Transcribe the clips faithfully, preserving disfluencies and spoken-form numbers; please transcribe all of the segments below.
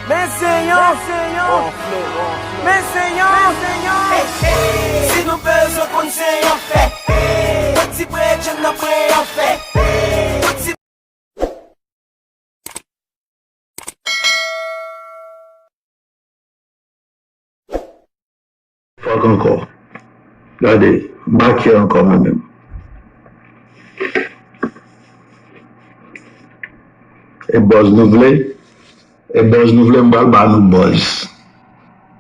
Men se yon, men se yon, men se yon. Si nou bezwen konn se yon fè, pran ti brek, jwenn nan pran yon fè. Pran ti Fòk ankò. Gade, m pa care ankò mwen menm. E buzz nou vle? E buzz nou vle, m pral ba nou buzz.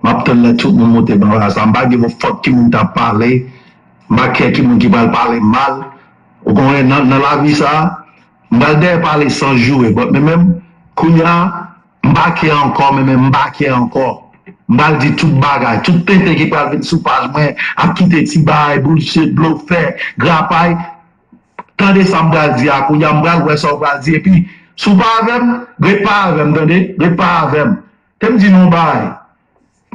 M ap tann lè tout moun monte nan bagay sa. M pa give a fuck ki moun t ap pale. M pa care ki moun ki pral pale mal. Ou konnen nan, nan lavi sa, m pral dèyè pale san joure, but men menm, kounye a, m pa care ankò, men menm m pa care ankò. M pral di tout bagay, tout tenten ki pral vin sou paj mwen, ap kite ti bagay, bullshit, blofè, grapay. Tande sa m pral di a, kounye a m pral wè sa w pral di, epi, si w pa avè m, ret pa avè m, tande, ret pa avè m. Te m di nou yon bagay.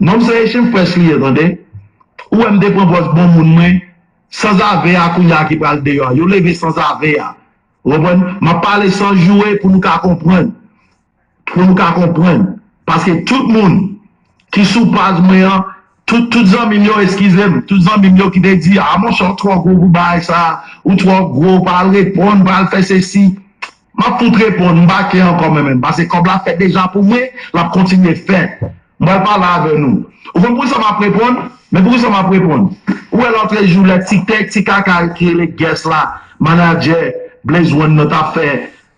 Non m se Echanj Fresh li ye, tande. Ou wè m te pran pòz bon moun mwen, sanzave a kounye a ki pral deyò a. Yo leve sanzave a. Ou konprann? M ap pale san joure pou nou ka konprann. Pou nou ka konprann. Paske tout moun ki sou paj mwen an, tout, tout zanmi m yo, eskize m, tout zanmi m yo ki te di, a monchè, ou twò gwo pou bagay sa, ou twò gwo, pa al reponn, pa al fè sesi. M ap fout reponn, m pa care ankò mwen menm, paske kòb la fèt deja pou mwen, l ap kontinye fèt. M pral pale avè nou. Ou konn poukisa m ap reponn? Men poukisa m ap reponn? Ou wè lòtrejou lè ti tèt, ti kaka ki rele Guest la, manadjè, Blaze One nan t ap fè,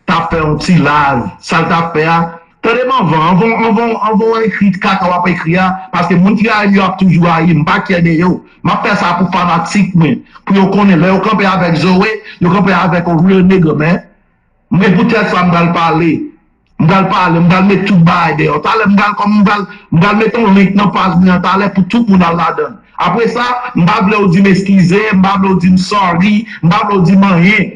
t ap fè yon ti live, sa l t ap fè a. Tande m anvan, anvan, anvan, anvan w ekri kaka w ap ekri a, paske moun ki rayi m yo ap toujou rayi m, m pa care de yo. M ap fè sa pou fanatik mwen, pou yo konnen lè yo kanpe avèk Zoe, yo kanpe avèk yon real nigga, man. Men poutèt sa m pral pale. M pral pale, m pral met tout bagay deyò. Talè m pral kòm m pral, m pral met yon link nan paj mwen an talè pou tout moun al ladan l. Apre sa, m pa vle w di m eskize, m pa vle w di m sorry, m pa vle w di m anyen.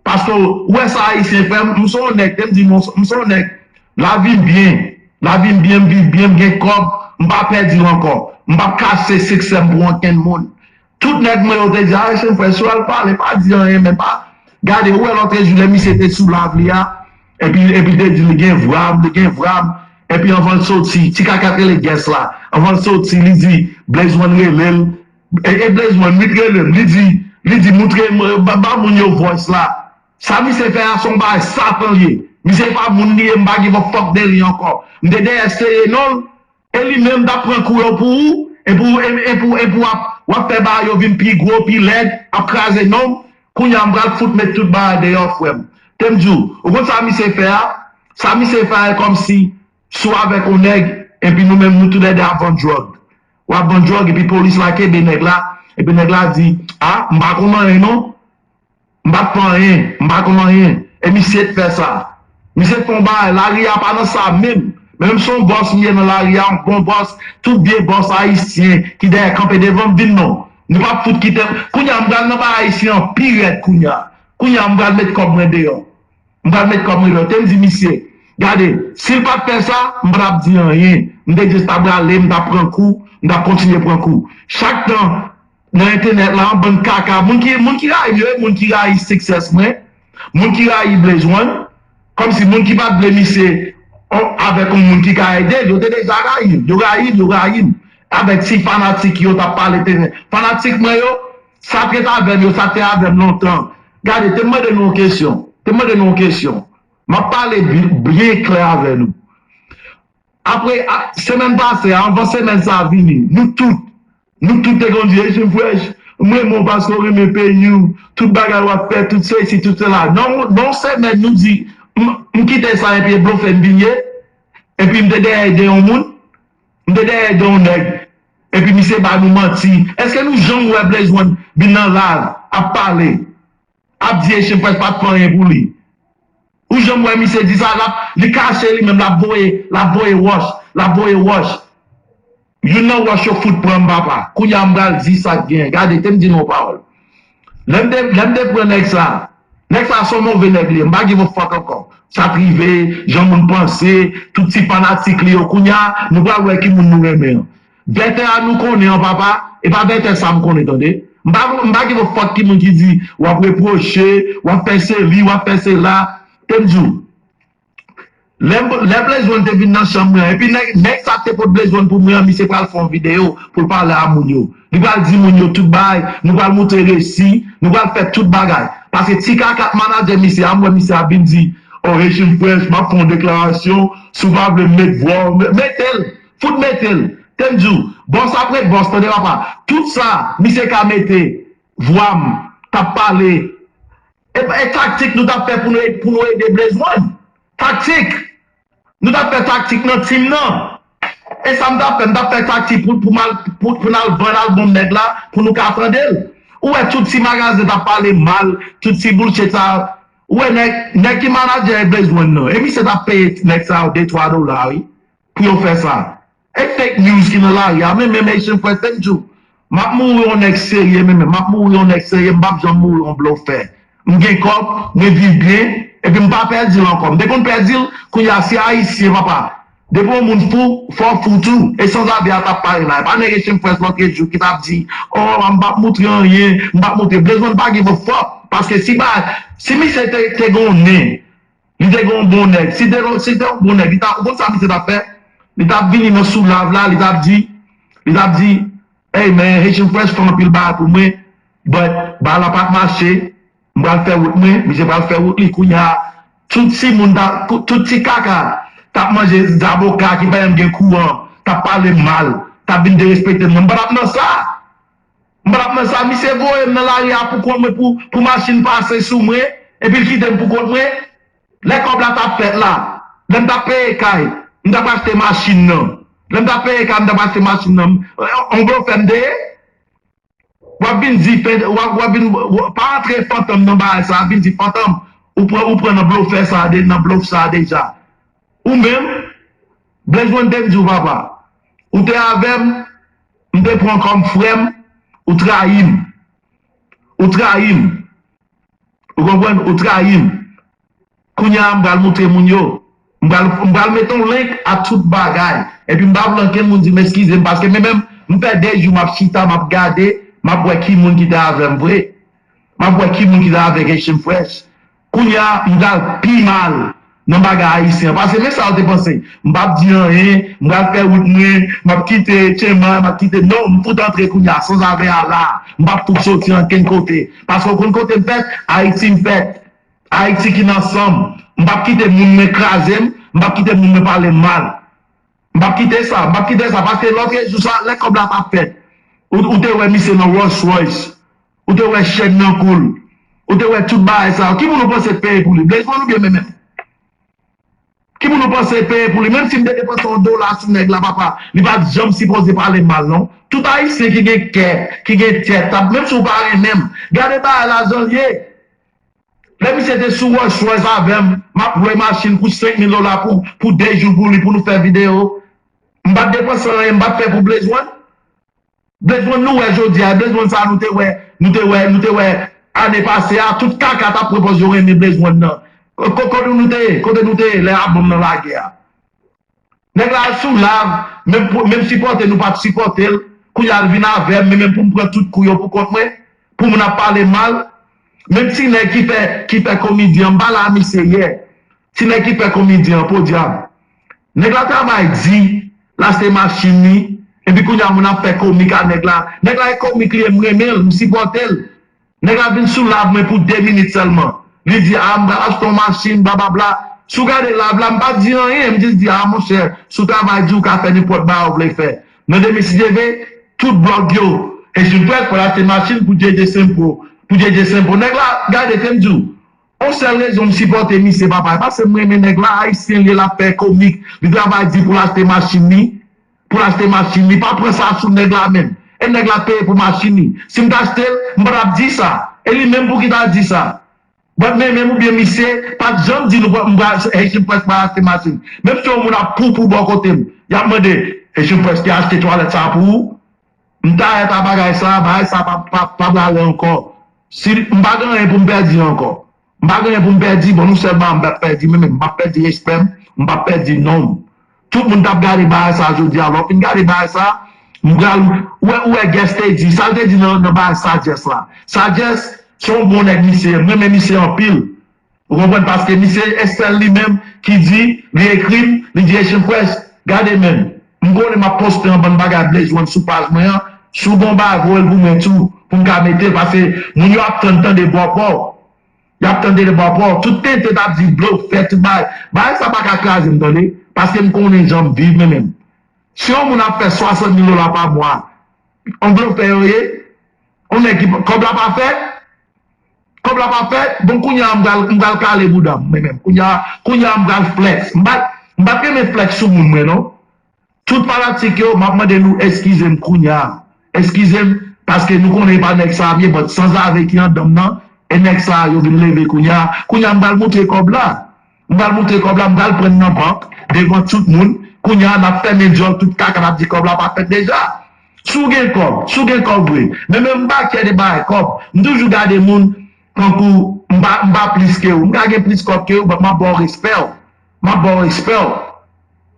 Paske w wè sa Ayisyen fè m, m se yon nèg, te m di nou, m se yon nèg, lavi m byen, lavi m byen, m viv byen, m gen kòb, m pa pèdi ankò. M p ap kache siksè m pou okenn moun. Tout nèg mwen yo te di, a, Echanj Fresh, si w al pale, pa di anyen, men pa. Gade, ou wè lòtrejou lè misye te sou live li a, epi, epi te di li gen vwa m, li gen vwa m, epi anvan l soti, ti kaka k rele Guest la, anvan l soti, li di, Blaze One rele l, e, e Blaze One, li t rele m, li di, li di, moutre m, ba, ba moun yo voice la. Sa misye fè a se yon bagay satan l ye. Misye pa moun li ye, m pa give a fuck de li ankò. M te dèyè seye non l, e li menm t ap pran kou yo pou ou, e pou, e, e pou, e pou w ap, w ap fè bagay yo vin pi gwo, pi lèd, ap kraze non m. Kounye a m pral fout met tout bagay deyò, frè m. Te m di w, ou konn sa misye fè a? Sa misye fè a e kòmsi si w avèk yon nèg, epi nou menm nou toulède ap vann dwòg. W ap vann dwòg, epi polis la kenbe nèg la, epi nèg la di, a, m pa konn anyen non. M pa t fè anyen, m pa konn anyen. E misye t fè sa. Misye t fè yon bagay, lari a pa nan sa menm. Men menm se yon bòs m ye nan lari a, yon bon bòs, tout vye bòs ayisyen ki dèyè kanpe devan m vin non. Nou p ap fout kite m. Kounye a m pral nan bagay ayisyen an pi rèd kounye a. Kounye a m pral met kòb mwen deyò. M pral met kòb mwen deyò. Te m di misye, gade, si l pa t fè sa, m pa t ap di anyen. M te jis t ap rale, m t ap pran kou, m t ap kontinye pran kou. Chak tan, nan entènèt la, yon bann kaka. Moun ki, moun ki rayi m yo, e moun ki rayi success mwen, moun ki rayi Blaze One, kòmsi moun ki pa t vle misye on, avèk yon moun ki ka ede l, yo te deja rayi l, yo rayi l, yo rayi l. Avèk ti fanatik yo t ap pale tenten. Fanatik mwen yo, sa t ret avè m yo, sa t te avè m lontan. Gade, te m mande nou yon kesyon. Te m mande nou yon kesyon. M ap pale bi-, byen klè avè nou. Apre, a, semèn pase a, anvan semèn sa a vini, nou tout, nou tout te konn di, Echanj Fresh, m renmen w paske w renmen peyi w, tout bagay w ap fè, tout sesi, tout sela. Nan, nan yon semèn, nou di, m, m kite sa epi e blofè m vin ye, epi m te dèyè ede yon moun, m te dèyè ede yon nèg, epi misye ba nou manti. Èske nou janm wè Blaze One vin nan live, ap pale? Ap di Echanj Fresh pa t fè anyen pou li. Ou janm wè misye di sa, l ap, li kache li menm, l ap voye, l ap voye wòch, l ap voye wòch. Youn nan wòch yo fout pran m, papa. Kounye a m pral di sa k gen. Gade, te m di nou yon pawòl. Lè m te, lè m te pran nèg sa, nèg sa se yon move nèg li ye, m pa give a fuck ankò. Sa t rive, jan moun panse, tout ti fanatik li yo, kounye a, nou pral wè ki moun nou renmen an. Vètè a nou konnen an, papa, e pa vètè sa m konnen, tande. M pa, m pa give a fuck ki moun ki di, w ap repwoche, w ap fè seli, w ap fè sela. Te m di w, Lè, lè Blaze One te vin nan chanm mwen, epi nèg, nèg sa te pot Blaze One pou mwen an, misye pral fè yon videyo pou l pale a moun yo. Li pral di moun yo tout bagay, nou pral montre resi, nou pral fè tout bagay. Paske ti kaka k manadjè misye a, m wè misye ap vin di, oh, Haitian Fresh, m ap fè yon deklarasyon, si w pa vle m met vwa w, mete l, fout mete l. Te m di w, bòs ap ret bòs, tande papa. Tout sa, misye ka mete vwa m, t ap pale, E, e taktik nou t ap fè pou nou, pou nou ede Blaze One. Taktik! Nou t ap fè taktik nan tim nan. E sa m t ap fè, m t ap fè taktik pou, pou, mal, pou, pou n al vann albòm nèg la, pou nou ka tande l. Ou wè tout ti magazen t ap pale mal, tout ti bullshit sa. Ou wè nèg, nèg ki manadjè Blaze One nan. E misye t ap peye nèg sa yo de twa dola, wi, pou yo fè sa. E fake news ki nan lari a, men menm Haitian Fresh, te m di w, m ap mouri yon nèg serye, men menm, m ap mouri yon nèg serye, m p ap janm mouri yon blofè. M gen kòb, mwen viv byen, epi m pa pèdi l ankò. M te konn pèdi l, kounye a se Ayisyen, papa. Depi yon moun fou, fò w fou tou. E sanzave a t ap pale la. E pa nèg Haitian Fresh lòt jou ki t ap di, oh, m p ap montre anyen, m p ap montre. Blaze One pa give a fuck. Paske si ba, si misye te, te gen yon nen, Li te gen yon bon nèg. Si te, si te yon bon nèg, li ta, ou konn sa misye t ap fè? Li t ap vini nan sou live la, li t ap di, li t ap di, hey man, Haitian Fresh fè anpil bagay pou mwen, but bagay la pa t mache, m pral fè wout mwen, misye pral fè wout li. Kounye a, tout ti moun, ta, tout ti kaka, t ap manje zaboka ki pa janm gen kouran, t ap pale m mal, t ap vin derespekte m. M pa t ap nan sa. M pa t ap nan sa, misye voye m nan lari a pou kont mwen, pou, pou machin pase sou mwen, epi l kite m pou kont mwen. Lè kòb la t ap fèt la, lè m t ap peye kay, m t ap achte machin nan. Lè m t ap peye kay, m t ap achte machin nan. On blofè m te ye. W ap vin di, w ap, w ap vin, pa antre fantom nan bagay sa, vin di fantom, ou pran, ou pran nan blofè sa, de, nan blof sa deja. Ou menm, Blaze One te m di w, papa, ou te avè m, m te pran kòm frè m, ou trayi m. Ou trayi m. Ou konprann? Ou trayi m. Kounye a, m pral montre moun yo. M pral, m pral mete yon link a tout bagay. Epi m pa vle ankenn moun di m eskize m, paske men menm, m fè de jou m ap chita, m ap gade, m ap wè ki moun ki te avè m vre. M ap wè ki moun ki te avèk Haitian Fresh. Kounye a, m pral pi mal nan bagay ayisyen an. Paske men sa yo te panse. M p ap di anyen, m pral fè wout mwen, m ap kite Tyenman, m ap kite, non, m fout antre kounye a, sanzave a la. M p ap fout soti ankenn kote. Paske w konn kote m fèt, Ayiti m fèt. Ayiti ki nan san m. M p ap kite moun mwen kraze m, m p ap kite moun mwen pale m mal. M p ap kite sa, m p ap kite sa, paske lòt jou sa, lè kòb la t ap fèt, ou, ou te wè misye nan Rolls Royce, ou te wè chèn nan kou l, ou te wè tout bagay sa yo. Ki moun ou panse t peye pou li? Blaze One oubyen men menm? Ki moun ou panse t peye pou li? Menm si m te depanse yon dola sou nèg la, papa, li pa t janm sipoze pale m mal, non. Tout Ayisyen ki gen kè, ki gen tèt, t ap, menm si w pa renmen m, gade bagay la jan l ye. Lè misye te sou Rolls Royce avè m, m ap lwe machin pou senk mil dola pou, pou de jou pou li, pou nou fè videyo. M pa t depanse anyen, m pa t fè pou Blaze One. Blaze One nou wè jodi a, Blaze One sa nou te wè, nou te wè, nou te wè ane pase a, tout kaka t ap pran pòz yo renmen Blaze One nan. Ko-, kote nou te ye, kote nou te ye lè albòm nan lage a? Nèg la sou live, menm, pou, menm sipòte nou pa t sipòte l. Kounye a l vin avè m, men menm pou m pran tout kou yo pou kont mwen, pou moun ap pale mal. Menm ti nèg ki fè, ki fè komedyen an, m pale a misye yè. Ti nèg ki fè komedyen an, podyab. Nèg la travay di, l achte machin li, epi kounye a moun ap fè komik a nèg la. Nèg la e komik li ye, m renmen l, m sipòte l. Nèg la vin sou live mwen pou de minit sèlman. Li di, a, m pral achte yon machin, blablabla. Si w gade live la, m pa di anyen, m jis di, a, monchè, si w travay di, w ka fè nenpòt bagay w vle fè. Nan demen, si Dye vle, tout blòg yo, Haitian Fresh pral achte machin pou J J Simple, pou J J Simple. Nèg la, gade, te m di w, yon sèl rezon m sipòte misye, papa, paske m renmen nèg la, ayisyen l ye, l ap fè komik, li travay di pou l achte machin li, pou l achte machin, li pa pran sa sou nèg la menm. E nèg la peye pou machin li. Si m t achte l, m pa t ap di sa. E li menm pou ki ta di sa. But men menm oubyen misye pa t janm di nou pral, m pral, Haitian Fresh pral achte machin. Menm si yon moun ap poupou bò kote m, y ap mande, Haitian Fresh te achte twalèt sa pou ou? M tayèt a bagay sa, bagay sa pa, pa, pa prale ankò. Si m pa gen anyen pou m pèdi ankò. M pa gen anyen pou m pèdi, bon, nou sèl bagay m p ap pèdi, men, men m p ap pèdi respè m, m p ap pèdi non m. Tout moun t ap gade bagay sa jodi a, lè w fin gade bagay sa, m pral, ou wè, ou wè Guest te di, sa l te di nan, nan bagay Sagesse la. Sagesse, se yon bon nèg misye ye, m renmen misye anpil. Ou konprann? Paske misye e sèl li menm ki di, li ekri m, li di Echanpress, gade men, m konnen m ap poste yon bann bagay Blaze One sou paj mwen an, si w gen yon bagay voye l pou mwen tou, pou m ka mete l, paske moun yo ap tann tande bò pa w. Y ap tande bò pa w. Tout tenten t ap di blofè, tout bagay. Bagay sa pa ka kraze m tande, paske m konnen jan m viv mwen menm. Si yon moun ap fè swasant mil dola pa mwa, yon blofè yo ye, yon nèg ki kòb la pa fèt, kòb la pa fèt, bon kounye a m pral m pral kale bouda m mwen menm. Kounye a kounye a m pral flex. M pa m pa t renmen flex sou moun mwen non. Tout fanatik yo, m ap mande nou eskize m kounye a. Eskize m, paske nou konnen e pa nèg sa a m ye, but sanzave ki anndan m nan, e nèg sa a yo vin leve kounye a. Kounye a m pral moutre kòb la. M pral moutre kòb la, m pral pran nan bank, devan tout moun. Kounye a n ap fèmen dyòl tout kaka, n ap di kòb la pa fèt deja. Si w gen kòb, si w gen kòb vre. Men menm m pa kyè de bagay kòb. M toujou gade moun tankou m pa m pa plis ke ou. M ka gen plis kòb ke ou, but m ap ba w respè w. M ap ba w respè w.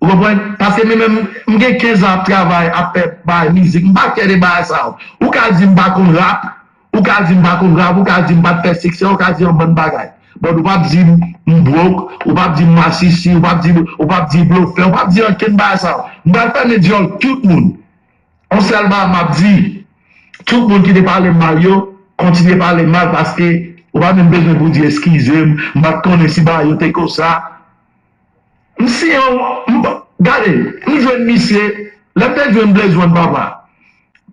Ou konprann? Paske men menm m gen kenz an ap travay, ap fè bagay mizik. M pa kyè de bagay sa yo. Ou ka di m pa konn rap, ou ka di m pa konn rap, ou ka di m pa t fè siksè, ou ka di yon bann bagay. But ou p ap di m broke, ou p ap di m masisi, ou p ap di ou p ap di blofè, ou p ap di ankenn bagay sa yo. M pral fèmen dyòl tout moun. Yon sèl bagay m ap di, tout moun ki te pale m mal yo, kontinye pale m mal paske ou pa menm bezwen pou di eskize m, m pa t konnen si bagay yo te konsa. M siyen yon, m, gade, m jwenn misye, lè m te jwenn Blaze One papa.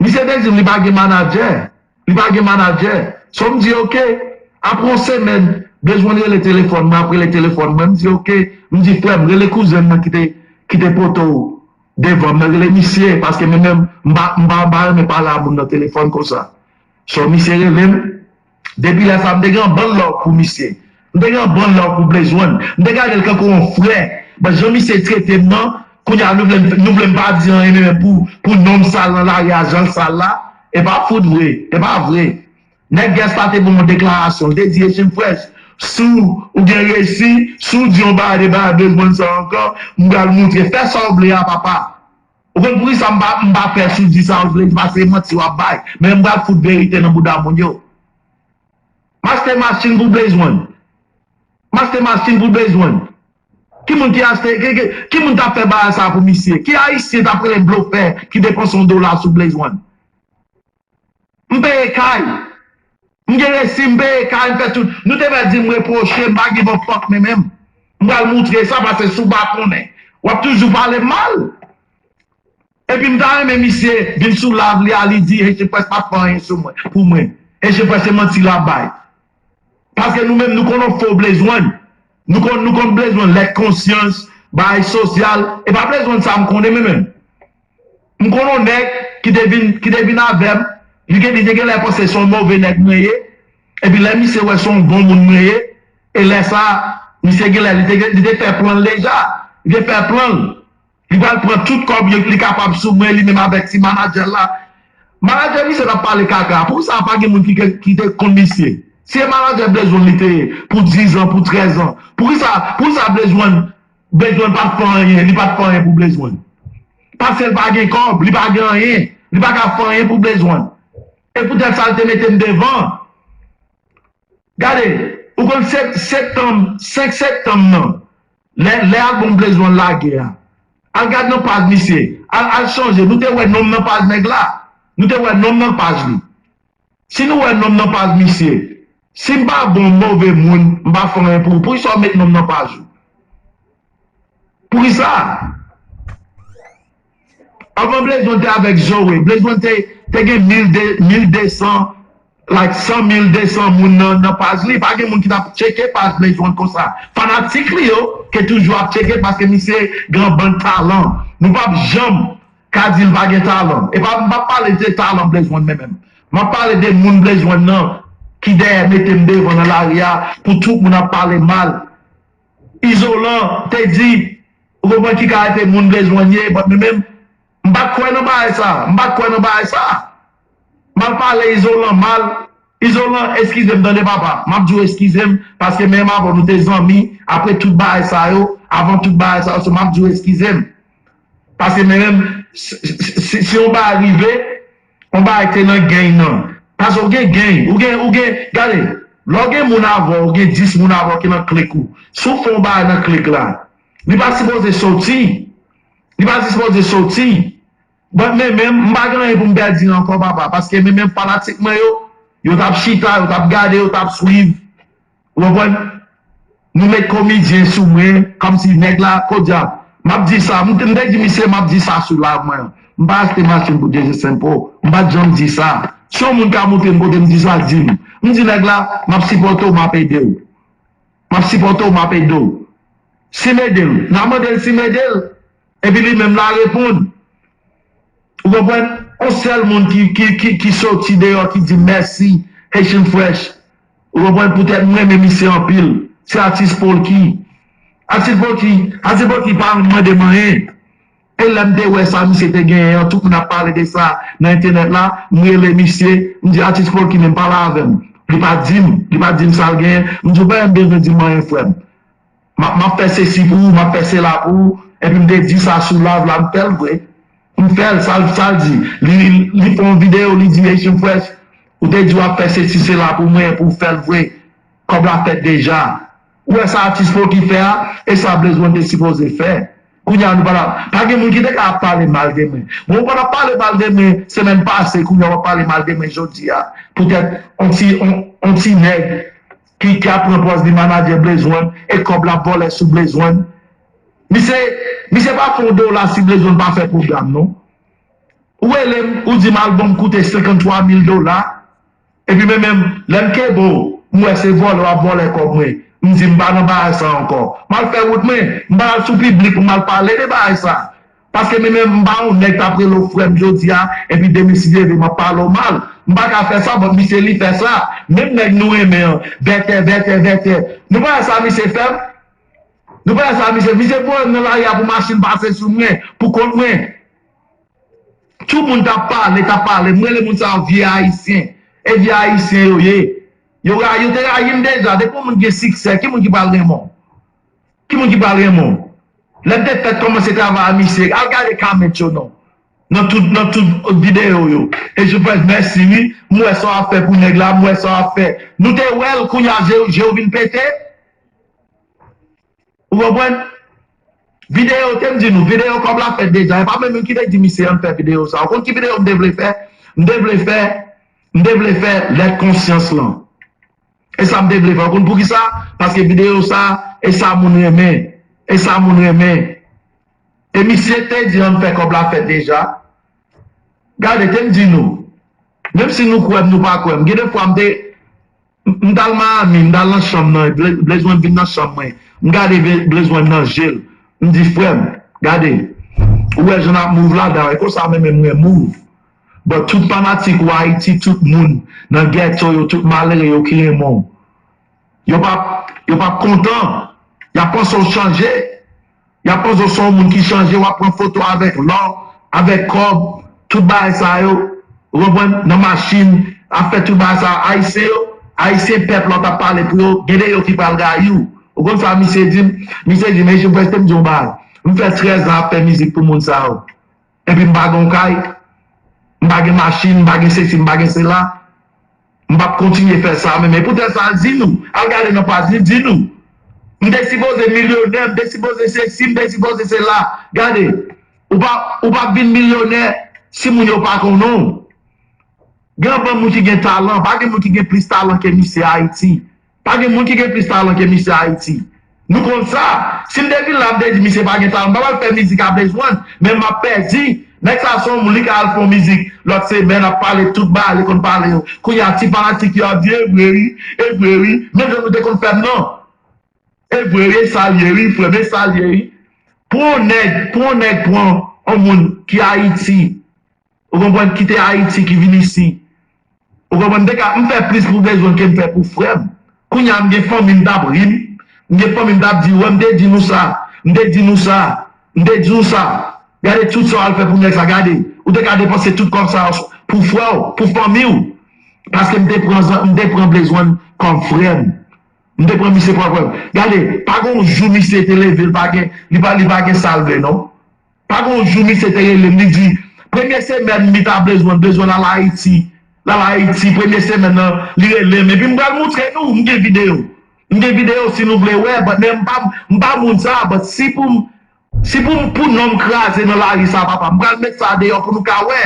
Misye te di m li pa gen manadjè. Li pa gen manadjè. So m di oke. Apre yon semèn, Blaze One rele telefòn mwen, ap rele telefòn mwen. M di oke. M di frè m, rele kouzen m nan ki te, ki te pote w devan m nan, rele misye, paske mwen menm, m pa, m pa, m pa renmen pale a moun nan telefòn konsa. So misye rele m, depi lè sa a, m te gen anbann love pou misye. M te gen anbann love pou Blaze One. M te gade l kankou yon frè. But jan misye trete m nan, kounye a nou vle m, nou vle m pa di anyen, men pou, pou non m sal nan lari a, jan l sal la, e pa fout vre, e pa vre. Nèg Guess la te ban m yon deklarasyon, l te di, Echanpress, si w gen resi, si w di yon bagay de bagay Blaze One sa ankò, m pral moutre, fè sa w vle a papa. Ou konn poukisa m pa, m pa pè si w di sa w vle di, paske e manti w ap bay. Men m pral fout verite nan bouda moun yo. M achte machin pou Blaze One. M achte machin pou Blaze One. Ki moun ki achte, ki, ki, ki moun t ap fè bagay sa pou misye? Ki ayisyen t ap rele blofè ki depanse yon dola sou Blaze One? M peye kay. M gen resi, m peye kay, m fè tout. Nou te mèt di m repwoche, m pa give a fuck men menm. M pral moutre sa, paske si w pa konnen, w ap toujou pale m mal. Epi m ta renmen misye vin sou live li a, li di Echanpress pa t fè anyen sou mwen, pou mwen. Echanpress se manti l ap bay. Paske nou menm nou konn yon fo Blaze One. Nou konn, nou konn Blaze One, lèt konsyans, bagay sosyal. E pa Blaze One sa m konnen men menm. M konn yon nèg ki te vin, ki te vin avè m. Li gen, li te genlè panse se yon move nèg mwen ye. Epi lè misye wè se yon bon moun mwen ye, e lè sa, misye genlè, li te, li te fè plan l deja. Li te fè plan l. Li pral pran tout kòb yo li kapab sou mwen, li menm avèk ti manadjè l la. Manadjè misye t ap pale kaka. Poukisa pa gen moun ki, ki te konn misye? Si e manadjè Blaze One li te ye, pou diz an, pou trèz an, poukisa, poukisa Blaze One, Blaze One pa t fè anyen, li pa t fè anyen pou Blaze One? Paske l pa gen kòb, li pa gen anyen, li pa ka fè anyen pou Blaze One. E poutèt sa l te mete m devan. Gade, ou konn sep-, septanm, senk septanm nan, lè, lè album Blaze One lage a, al gad nan paj misye, al, al chonje, nou te wè non m nan paj nèg la, nou te wè non m nan paj li. Si nou wè non m nan paj misye, si m pa bon, move moun, m pa fè anyen pou ou, poukisa w met non m nan paj ou? Poukisa? Anvan Blaze One te avèk Zoe, Blaze One te, te gen mil de, mil de san, like, san mil de san moun nan, nan paj li. Pa gen moun ki t ap tcheke paj Blaze One konsa. Fanatik li yo ke toujou ap tcheke paske misye gen yon bann talan. Nou p ap janm ka di l pa gen talan. E pa, m p ap pale de talan Blaze One men menm. M ap pale de moun Blaze One nan ki dèyè mete m devan nan lari a pou tout moun ap pale mal. Izolan te di, ou konprann ki kalite moun Blaze One ye, but mwen menm, m pa t kwè nan bagay sa, m pa t kwè nan bagay sa. M al pale Izolan mal, Izolan, eskize m tande papa, m ap di w eskize m, paske menm avè w nou te zanmi, apre tout bagay sa yo, avan tout bagay sa yo, so m ap di w eskize m. Paske mwen menm, si, si, si, si yon bagay rive, yon bagay te nan gang nan. Paske ou gen gang, ou gen, ou gen, gade, Lè w gen moun avè w, ou gen dis moun avè w ki nan klik ou. Si w fè yon bagay nan klik la, li pa sipoze soti. Li pa sipoze soti. But men menm, m pa gen anyen pou m pèdi ankò, papa. Paske men menm fanatik mwen yo, yo t ap chita, yo t ap gade, yo t ap swiv. Ou konprann? Nou met komedyen sou mwen, kòmsi nèg la, podyab. M ap di sa, m te, m te di misye, m ap di sa sou live mwen. M pa achte machin pou J J Saint Paul. M pa t janm di sa. Si yon moun ka montre m kote m di sa, di m. M di nèg la, m ap sipòte w, m ap ede w. M ap sipòte w, m ap ede w. Si m ede l, n a mande l si m ede l. Epi li menm la reponn. Ou konprann? On sèl moun ki, ki, ki, ki soti deyò ki di mèsi Haitian Fresh. Ou konprann? Poutèt m renmen misye anpil. Se atis Polky. Atis Polky, atis Polky pa mande m anyen. E lè m te wè sa misye te genyen an, tout moun ap pale de sa nan entènèt la, m rele misye, m di atis Polky menm pale avè m. Li pa di m, li pa di m sa l genyen. M di w pa menm bezwen di m anyen frè m. M ap, m ap fè sesi pou ou, m ap fè sela pou ou. Epi m te di sa sou live la, m fè l vre. M fè l, sa l, sa l di. Li, li fè yon videyo, li di Haitian Fresh, ou te di w ap fè sesi sela pou mwen, epi w fè l vre. Kòb la fèt deja. Ou wè sa atis Polky fè a, e sa Blaze One te sipoze fè. Kounye a nou pa la, pa gen moun ki te ka ap pale mal de mwen. Bon, ou pa t ap pale mal de mwen semèn pase, kounye a w ap pale mal de mwen jodi a. Poutèt on ti, on, on ti nèg ki, ki ap pran pòz li manadjè Blaze One e kòb l ap vòlè sou Blaze One. Misye, misye pa fè yon dola si Blaze One pa fè pwogram non. Ou rele m, ou di m albòm koute senkanntwa mil dola. Epi men menm, lè m kenbe w, m wè se vòlè w ap vòlè kòb mwen. M di m pa nan bagay sa ankò. M al fè wout mwen, m pa al sou piblik pou m al pale de bagay sa. Paske men menm m pa yon nèg k ap rele w frè m jodi a, epi demen si Dye vle m ap pale w mal. M pa ka fè sa, but misye li fè sa. Menm nèg nou renmen an, vètè, vètè, vètè. Nou pa wè sa misye fè m? Nou pa wè sa misye, misye voye m nan lari a pou machin pase sou mwen, pou kont mwen. Tout moun t ap pale, t ap pale. M rele moun sa yo vye ayisyen. E vye ayisyen yo ye. Yo rayi, yo te rayi m deja. Depi yon moun gen siksè, ki moun ki pral renmen w? Ki moun ki pral renmen w? Lè m te fèk kòmanse travay a misye, al gade comment yo non. Nan tout, nan tout videyo yo. E je près mèsi wi. M wè sa w ap fè pou nèg la, m wè sa w ap fè. Nou te wè l, kounye a je, je w vin pete. Ou konprann? Videyo, te m di nou, videyo kòb la fèt deja. E pa mwen menm ki te di misye ann fè videyo sa. Ou konn ki videyo m te vle fè? M te vle fè, m te vle fè lèt konsyans lan. E sa m te vle fè. Ou konn poukisa? Paske videyo sa, e sa moun renmen. E sa moun renmen. E misye te di ann fè kòb la fèt deja. Gade, te m di nou. Menm si nou kwè m, nou pa kwè m. Gen de fwa m te, m, m t al Miami, m t al nan chanm nan, Blaze One vin nan chanm mwen. M gade Blaze One nan je l. M di, frè m, gade, ou wè jan n ap move la, dayè, e konsa menm mwen move. But tout fanatik ou Ayiti, tout moun nan ghetto yo, tout malere yo ki renmen w. Yo p ap, yo p ap kontan. Y ap panse w chanje. Y ap panse w se yon moun ki chanje, w ap pran foto avèk lò, avèk kòb, tout bagay sa yo. Ou konprann? Nan machin, ap fè tout bagay sa. Ayisyen yo, Ayisyen pèp la w t ap pale pou yo, gen de yo ki pral rayi w. Ou konn sa misye di m? Misye di m, Haitian Fresh, te m di w yon bagay. M fè trèz an ap fè mizik pou moun sa yo. Epi m pa gen yon kay, m pa gen machin, m pa gen sesi, m pa gen sela. M p ap kontinye fè sa menm. E poutèt sa, al di nou. Al gade nan paj li, di nou. M te sipoze milyonè, m te sipoze sesi, m te sipoze sela. Gade, ou pa, ou p ap vin milyonè si moun yo pa konnen w. Gen anpil moun ki gen talan, pa gen moun ki gen plis talan ke misye Ayiti. Pa gen moun ki gen plis talan ke misye Ayiti. Nou konn sa. Si m te vin la, m te di misye pa gen talan, m pa pral fè mizik a Blaze One, men m ap pèdi. Nèg sa se yon moun, li ka al fè yon mizik lòt semèn, ap pale tout bagay li konn pale yo. Kounye a, ti fanatik yo ap di, e vre wi, e vre wi. Menm jan nou te konn fè m nan. E vre wi, e sa l ye wi, frè m, e sa l ye wi. Pou yon nèg, pou yon nèg pran yon moun ki Ayiti, ou konprann, kite Ayiti, ki vin isi. Ou konprann, m te ka, m fè plis pou Blaze One ke m fè pou frè m. Kounye a, m gen fanmi m t ap ri m. M gen fanmi m t ap di, wè, m te di nou sa. M te di nou sa. M te di nou sa. Gade tout sa w al fè pou nèg sa, gade. Ou te ka depanse tout kòb sa yo pou frè w, pou fanmi w. Paske m te pran, m te pran Blaze One kòm frè m. M te pran misye kòm frè m. Gade, pa gen yon jou misye te leve, li pa gen, li pa, li pa gen sa l vle, non. Pa gen yon jou misye te rele m, li di, premye semèn mi-tan Blaze One, Blaze One al Ayiti, L al Ayiti, premye semèn nan, li rele m. Epi m pral moutre nou, m gen videyo. M gen videyo si nou vle wè, but men m pa, m pa moun sa, but si pou m, si pou m, pou non m kraze nan lari sa, papa, m pral met sa deyò pou nou ka wè.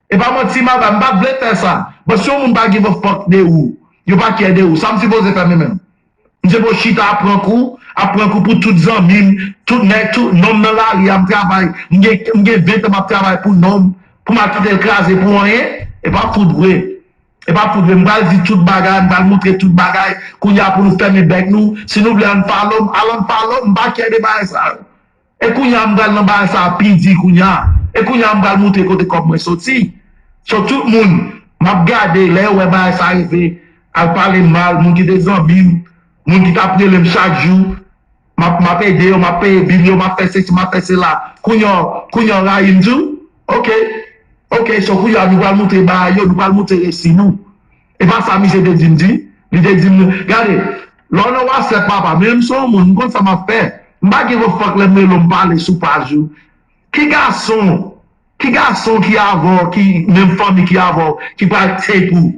E pa manti, m ap, m pa t vle fè sa. But si yon moun pa give a fuck de ou, yo pa care de ou, sa m sipoze fè mwen menm? M se pou chita ap pran kou, ap pran kou pou tout zanmi m, tout nèg, tout nonm nan lari a, m travay, m gen, m gen ven tan m ap travay pou nonm, pou m al kite l kraze pou anyen, e pa fout vre. E pa fout vre, m pral di tout bagay, m pral moutre tout bagay, kounye a pou nou fèmen bèk nou, si nou vle unfollow m, al unfollow m, m pa care de bagay sa yo. E kounye a m pral nan bagay sa a pi di kounye a. E kounye a m pral moutre kote kòb mwen soti. So tout moun, m ap gade, lè yo wè bagay sa rive, al pale mal, moun ki te zanmi m, moun ki t ap rele m chak jou, m ap, m ap ede yo, m ap peye bil yo, m ap fè sesi, m ap fè sela. Kounye a, kounye a w rayi m tou? Ok. Ok, so kounye a nou pral moutre bagay yo, nou pral moutre resi nou. E pa sa misye te di m di? Li te di m, gade, lè w nan WhatsApp papa, men m se yon moun, m konn sa m ap fè. M pa give a fuck lè m rele w m pale sou paj ou. Ki gason, ki gason ki avè w, ki menm fanmi ki avè w, ki pral tape ou,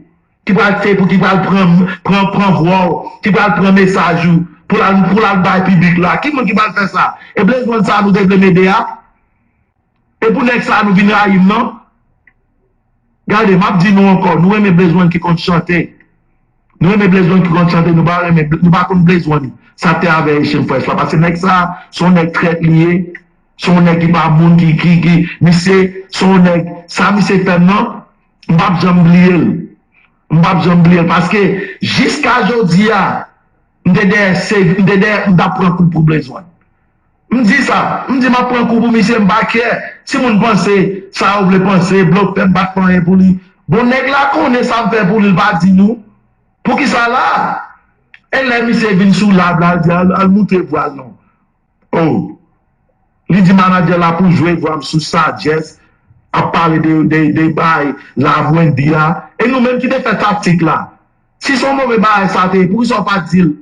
ki pral tape ou, ki pral pran, pran, pran vwa w, ki pral pran mesaj ou, pou l al, pou l al bay piblik la? Ki moun ki pral fè sa? E Blaze One sa nou te vle m ede a? E pou nèg sa nou vin rayi m nan? Gade, m ap di nou ankò, nou renmen Blaze One ki konn chante. Nou renmen Blaze One ki konn chante, nou pa renmen, nou pa konn Blaze One. Sa te avè Haitian Fresh la, paske nèg sa, se yon nèg trèt li ye, se yon nèg ki pa moun ki, ki, ki, misye, se yon nèg, sa misye fè m nan, m p ap janm bliye l. M p ap janm bliye l, paske jiska jodi a, m te dèyè, se, m te dèyè, m t ap pran kou pou Blaze One. M di sa, m di m ap pran kou pou misye, m pa care. Si moun panse sa yo vle panse, blofè, m pa t fè anyen pou li. Bon, nèg la konnen sa m fè pou li, l pa di nou. Poukisa la? E lè misye vin sou live la, l di, al, al moutre vwa l non. Oh. Li di manadjè la pou jwe vwa m sou Sagesse, ap pale de, de, de bay Love Wendy a. E nou menm ki te fè taktik la. Si se yon move bagay sa te ye, poukisa w pa di l,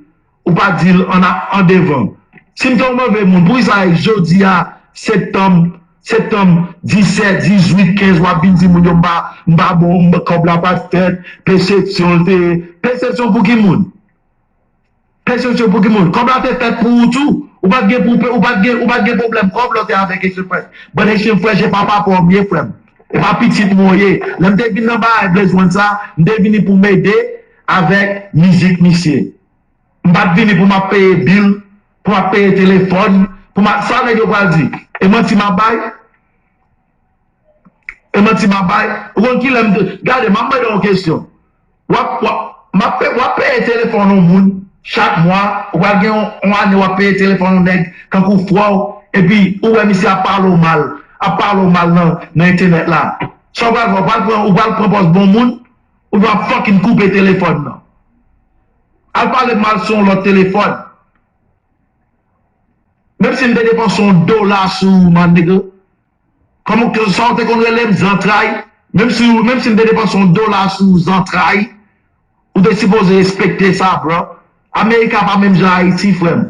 ou pa di l an, an devan? Si m te yon move moun, poukisa jodi a, septanm, septanm disèt, dizuit, kenz, w ap vin di moun yo m pa, m pa bon, m, kòb la pa t fèt, persepsyon l te, persepsyon pou ki moun? Persepsyon pou ki moun? Kòb la te fèt pou ou tou. Ou pa t gen pou, ou pa t gen, ou pa t gen pwoblèm kòb lè w te avèk Haitian Fresh. But Haitian Fresh, e papa pa w m ye, frè m. E pa pitit mwen w ye. Lè m te vin nan bagay Blaze One sa, m te vini pou m ede avèk mizik misye. M pa t vini pou m ap peye bil, pou m ap peye telefòn, pou m ap, sa nèg yo pral di? E manti m ap bay? E manti m ap bay? Ou konn kilè m te, gade, m ap mande w yon kesyon. W ap, w ap, m ap pe-, w ap peye telefòn yon moun chak mwa, ou pral gen yon, yon ane w ap peye telefòn yon nèg kankou frè w, epi ou wè misye ap pale w mal, ap pale w mal nan, nan entènèt la. Sa w pral fè? Ou pral pran, ou pral pran pòz bon moun, ou pral fucking koupe telefòn nan. Al pale m mal sou yon lòt telefòn. Menm si m te depanse yon dola sou ou, my nigga. Kòman sa w te konn rele m, zantray? Menm si, menm si m te depanse yon dola sou ou, zantray, ou te sipoze respekte sa, bro. Amerika pa menm jan Ayiti, frè m.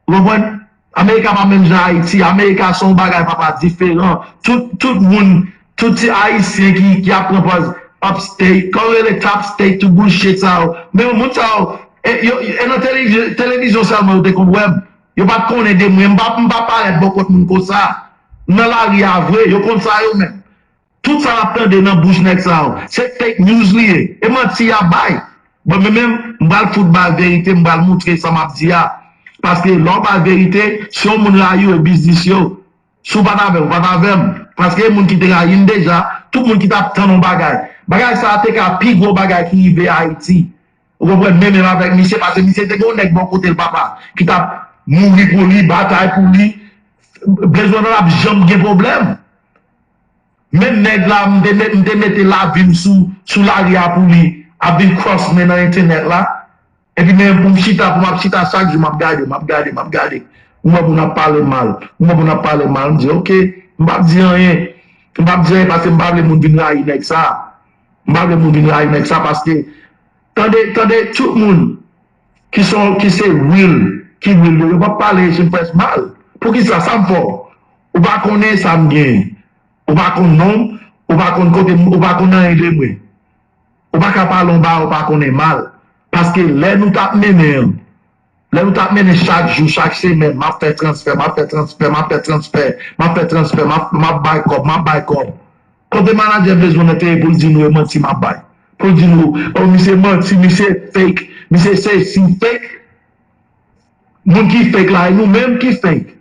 Ou konprann? Amerika pa menm jan Ayiti. Amerika se yon bagay, papa, diferan. Tout, tout moun, tout ti Ayisyen ki, ki ap pran pòz upstate, kòman rele top state, tout bullshit sa yo. Men moun sa yo, e, yo, e nan televizyon, televizyon sèlman yo te konn wè m. Yo pa t konnen de mwen. M pa, m pa parèt bò kot moun konsa. M nan lari a vre, yo konn sa yo menm. Tout sa n ap tande nan bouch nèg sa yo, se fake news li ye. E manti y ap bay. Bon, men menm, m pral fout bay verite, m pral moutre sa m ap di a. Paske lè w bay verite, si yon moun rayi w, e biznis yo. Si w pa t avè m, ou pa t avè m. Paske e moun ki te rayi m deja, tout moun ki t ap tann yon bagay. Bagay sa a te ka pi gwo bagay ki rive Ayiti. Ou konprann? Men menm avèk misye, paske misye te gen yon nèg bò kote l, papa, ki t ap mouri pou li, batay pou li. Blaze One nan ap janm gen pwoblèm. Menm nèg la, m te met, m te mete lavi m sou, sou lari a pou li, ap vin cross men nan entènèt la. Epi men pou m chita, pou m ap chita chak jou, m ap gade, m ap gade, m ap gade. M wè moun ap pale mal, m wè moun ap pale mal, m di, oke, m p ap di anyen. M p ap di anyen paske m pa vle moun vin rayi nèg sa. M pa vle moun vin rayi nèg sa paske, tande, tande, tout moun ki son, ki se real, ki real yo, yo p ap pale Haitian Fresh mal. Poukisa? Sa m fè w? Ou pa konnen sa m genyen. Ou pa konn non m, ou pa konn kote m, ou pa konn anyen de mwen. Ou pa ka pale yon bagay ou pa konnen mal. Paske lè nou t ap mennen an, lè nou t ap mennen chak jou, chak semèn, m ap fè transfè, m ap fè transfè, m ap fè transfè, m ap fè transfè, m ap, m ap bay kòb, m ap bay kòb. Kote manadjè bezwen nan teren pou l di nou e manti m ap bay? Pou l di nou, oh, misye manti, misye fake, misye sesi, fake. Moun ki fake la, e nou menm ki fake.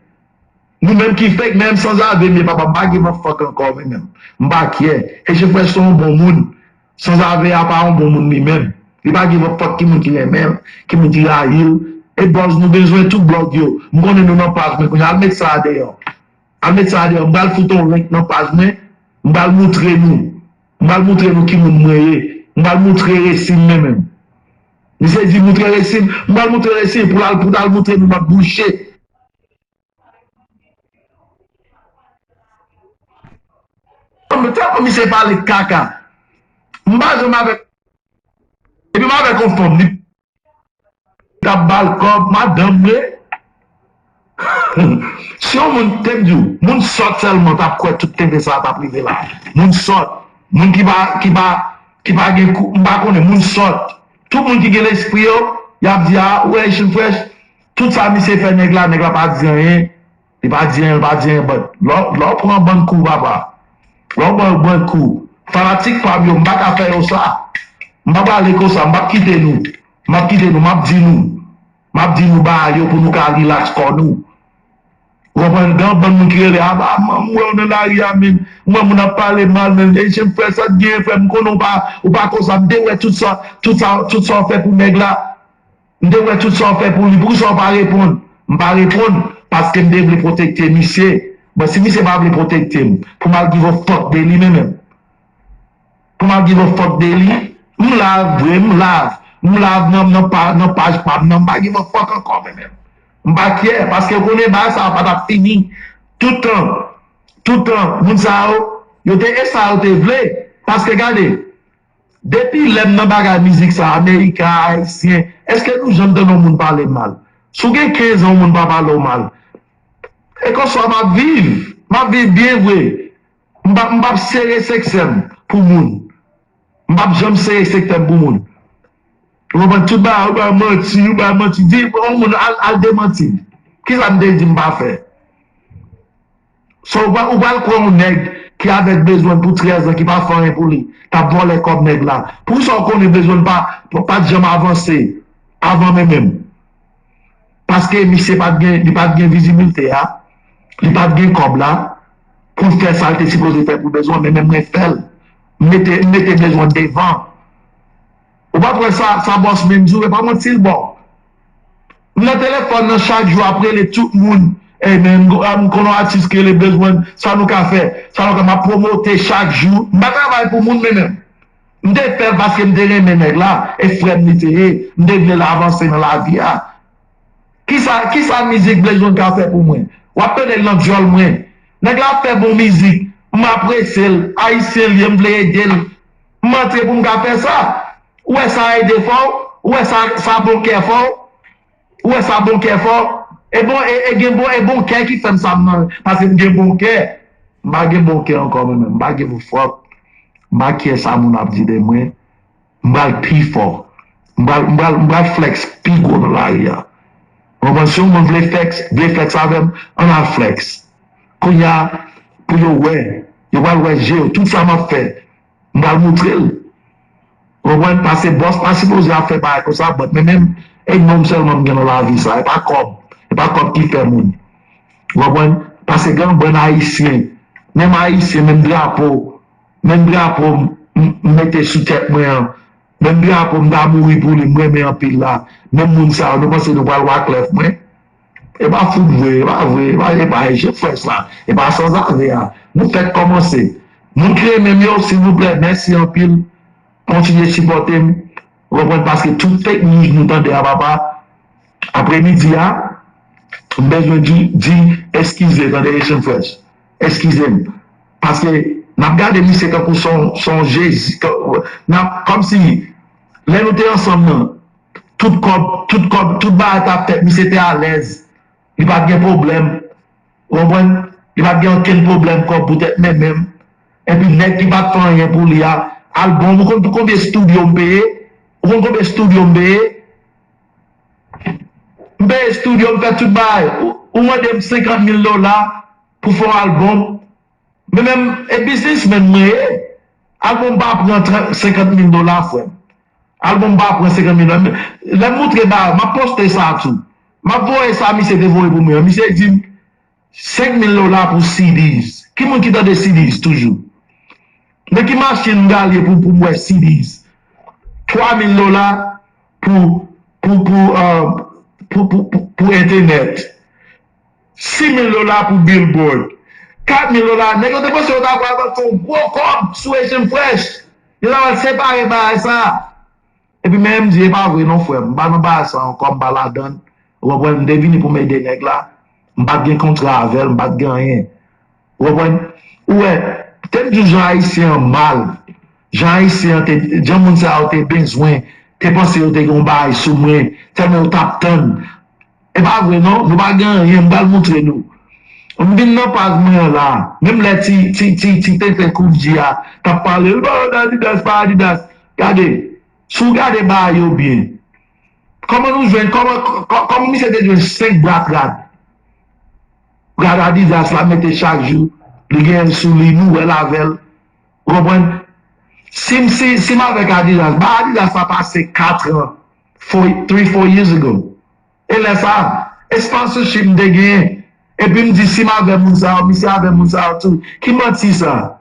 Nou menm ki fake, menm sanzave m ye papa, m pa give a fuck ankò mwen menm. M pa care. Echanfresh se yon bon moun. Sanzave a pa yon bon moun li menm. Li pa give a fuck ki moun ki renmen l, ki moun ki rayi l. E bòz nou bezwen tout blòg yo. M konnen nou nan paj mwen kounye a. Al met sa a deyò. Al met sa a deyò. M pral fout yon link nan paj mwen. M pral moutre nou. M pral moutre nou ki moun mwen ye. M pral moutre resi m mwen menm. Misye di moutre resi m. M pral moutre resi m pou l al, pou l al moutre nou lòt bouche. Tèlman misye pale kaka. M pa janm avèk. Epi m avèk yon fanm, li t ap ba l kòb, madanm mwen. Si yon moun te m di w, moun sòt sèlman t ap kwè tout tenten sa a t ap rive la. Moun sòt, moun ki pa, ki pa, ki pa gen kou, m pa konnen, moun sòt. Tout moun ki gen lespri yo, y ap di, a, ou wè Echanfresh, tout sa misye fè nèg la, nèg la pa di anyen. Li pa di anyen, li pa di anyen, but lè w, lè w pran bann kou, papa. Lè w pran bann kou. Fanatik pa m yo, m pa ka fè yo sa. M pa pale konsa, m p ap kite nou. M ap kite nou, m ap di nou. M ap di nou bagay yo pou nou ka relax kò nou. Ou konprann? Gen yon bann moun ki rele, a, ba, m wè w nan lari a, men. M wè moun ap pale mal, men. Echanfresh, sa k genyen, frè m, konnen w pa, ou pa konsa. M te wè tout sa, tout sa, tout sa w fè pou nèg la. M te wè tout sa w fè pou li. Poukisa w pa reponn? M pa reponn paske m te vle pwotekte misye. Bon, si misye pa vle pwotekte m, pou m al give a fuck de li, men menm. Pou m al give a fuck de li, m live vre, m live. M live nan, nan, pa, nan paj pa m nan, m pa give a fuck ankò, men menm. M pa care, paske w konnen bagay sa a pa t ap fini. Tout tan, tout tan, moun sa yo, yo te e sa yo te vle. Paske gade, depi lè m nan bagay mizik sa, Amerika, Ayisyen, èske nou janm tande yon moun pale m mal? Si w gen kenz an, yon moun pa pale w mal. E konsa m ap viv. M ap viv byen vre. M p ap, m p ap sere seksè m pou moun. M p ap janm sere seksè m pou moun. Ou konprann? Tout bagay, ou bay manti, ou bay manti. Di yon moun al, al demanti l. Kisa m te di m pa fè? So, ou pa, ou pral kwè yon nèg ki avèk Bezwen pou trèz an, ki pa fè anyen pou li, t ap vòlè kòb nèg la. Poukisa w konnen Bezwen pa, pa, pa t janm avanse avan men menm? Paske misye pa t gen, li pa t gen vizibilite a, li pa t gen kòb la, pou l fè sa l te sipoze fè pou Bezwen, men menm mwen fè l. M mete, m mete Bezwen devan. Ou pa t wè sa, sa bòs menm di w, e pa manti l ba w. M nan telefòn nan chak jou ap rele tout moun. Ey, men, m, m konn yon atis ki rele Bezwen, sa nou ka fè? Sa nou ka, m ap pwomote chak jou. M pa travay pou moun, men menm. M te fè l paske m te renmen nèg la, e frè m li te ye. M te vle l avanse nan lavi a. Kisa, kisa mizik Blaze One ka fè pou mwen? W ap tande l nan dyòl mwen. Nèg la ap fè bon mizik. M apresye l. Ayisyen l ye, m vle ede l. M antre pou m ka fè sa. Ou wè sa ede fè w? Ou wè sa, sa bon kè fè w? Ou wè sa bon kè fè w? E bon, e, e gen bon, e bon kè ki fè m sa m nan, paske m gen bon kè. M pa gen bon kè ankò mwen menm. M pa give a fuck. M pa care sa moun ap di de mwen. M pral pi fò. M pral, m pral, m pral flex pi gwo nan lari a. Ou konprann? Si yon moun vle flex, vle flex avè m, ann al flex. Kounye a, pou yo wè, yo pral wè je yo, tout sa m ap fè, m pral moutre l. Ou konprann? Paske bòs pa sipoze ap fè bagay konsa, but men menm, e non m sèlman m gen nan lavi sa, e pa kòb, e pa kòb ki fè moun. Ou konprann? Paske gen yon bann Ayisyen, menm Ayisyen, menm drapo, menm drapo m, m, m mete sou tèt mwen an, menm drapo m ta mouri pou li, m renmen anpil la, menm moun sa yo, nou panse nou pral Wyclef mwen? E pa fout vre, e pa vre, e pa, e pa Echanfresh la, e pa sanzave a. Nou fèk kòmanse. Moun ki renmen m yo, silvouplè, mèsi anpil. Kontinye sipòte m. Ou konprann? Paske tout fake news nou tande a, papa, apremidi a, m bezwen di, di eskize, tande, Echanfresh. Eskize m. Paske n ap gade misye tankou se yon, se yon Jezi. N ap, kòmsi, lè nou te ansanm nan, tout kòb, tout kòb, tout bagay t ap fèt, misye te alèz. Li pa t gen pwoblèm. Ou konprann? Li pa t gen okenn pwoblèm kòb poutèt men menm. Epi nèg ki pa t fè anyen pou li a, Albòm, ou konn pou konbyen estidyo m peye? Ou konn konbyen estidyo m peye? M peye estidyo, m fè tout bagay. Ou, ou mande m senkant mil dola pou fè yon albòm. Men menm, e biznismenn mwen ye. Albòm pa pran trant, senkant mil dola, frè m. Albòm pa pran senkant mil dola. Lè m moutre bagay, m ap poste sa tou. M ap voye sa misye te voye pou mwen an. Misye di m, senk mil dola pou C Ds. Ki moun ki tande C Ds toujou? Nan ki machin m prale pou, pou m wè C Ds? Twa mil dola pou, pou, pou, euh, pou, pou, pou, pou entènèt. Sis mil dola pou billboard. Kat mil dola. Nèg yo te panse yo ta pral fè yon gwo kòb sou Asian Fresh. Yo ta pral separe bagay sa. Epi men m di, e pa vre non, frè m. M pa nan bagay sa ankò, m pa ladan l. Ou konprann? M te vini pou m ede nèg la. M pa t gen kontra avè l, m pa t gen anyen. Ou konprann? Ou wè, te m di w jan Ayisyen an mal. Jan Ayisyen an te, jan moun sa yo te bezwen, te panse yo te gen yon bagay sou mwen, tèlman yo t ap tann. E pa vre non, nou pa gen anyen, m pral moutre nou. M vin nan paj mwen an la, menm lè ti, ti, ti, ti tenten Koudji a t ap pale, l pa Adidas, pa Adidas. Gade, si w gade bagay yo byen, kòman nou jwenn, kòman, kò-, kòman misye te jwenn senk bra rad? Rad Adidas la mete chak jou, li gen l sou li, nou wè l avè l. Ou konprann? Si m, si, si m avèk Adidas, ba Adidas la pase kat an, four, three, four years ago. E lè sa, e sponsorship m te genyen. Epi m di, si m avè moun sa yo, misye avè moun sa yo tou. Ki manti sa?